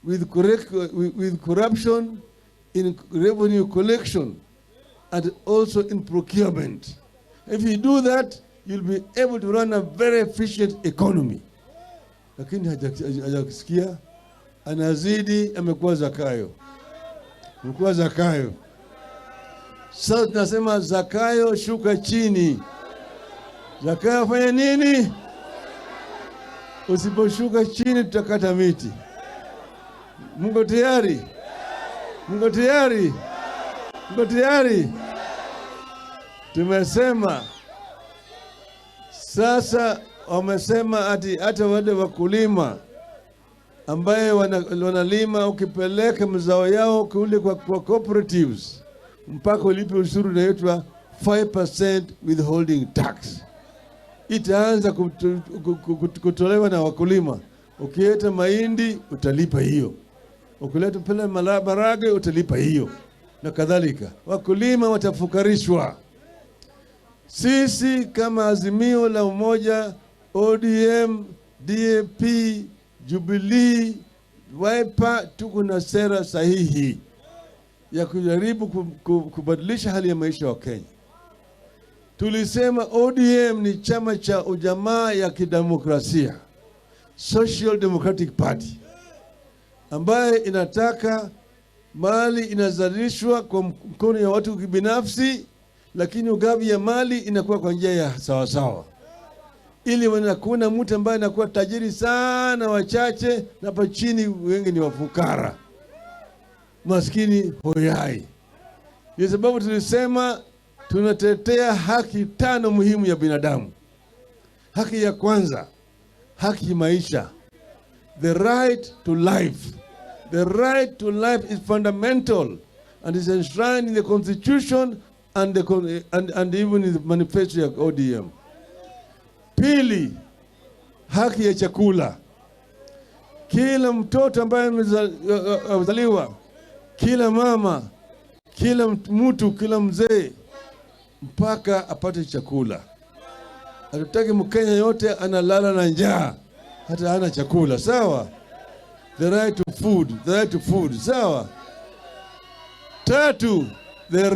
with corruption in revenue collection and also in procurement. If you do that, you'll be able to run a very efficient economy. Lakini hajakusikia, anazidi, amekuwa Zakayo, amekuwa Zakayo. Sasa tunasema, "Zakayo, shuka chini." Zakayo fanya nini? Usiposhuka chini tutakata miti. Mko tayari? Mko tayari? Mko tayari? Tumesema sasa, wamesema ati hata wale wakulima ambaye wanalima, ukipeleka mazao yao kule kwa cooperatives, mpaka ulipe ushuru unaitwa 5% withholding tax. Itaanza kutolewa na wakulima. Ukileta mahindi utalipa hiyo, ukileta pale marage utalipa hiyo na kadhalika. Wakulima watafukarishwa. Sisi kama Azimio la Umoja, ODM, DAP, Jubilee, Wiper, tuko na sera sahihi ya kujaribu kubadilisha hali ya maisha wa Kenya. Tulisema ODM ni chama cha ujamaa ya kidemokrasia, Social Democratic Party, ambaye inataka mali inazalishwa kwa mkono ya watu kibinafsi, lakini ugavi ya mali inakuwa kwa njia ya sawasawa, ili hakuna mtu ambaye anakuwa tajiri sana, wachache, na hapa chini wengi ni wafukara, maskini hoyai. Ndio sababu tulisema tunatetea haki tano muhimu ya binadamu. Haki ya kwanza, haki maisha, the right to life. The right to life is fundamental and is enshrined in the constitution and even in the manifesto ya ODM. Pili, haki ya chakula. Kila mtoto ambaye amezaliwa, kila mama, kila mtu, kila mzee mpaka apate chakula. Hatutaki Mkenya yote analala na njaa hata hana chakula, sawa? The right to food, the right to food, sawa? Tatu, the right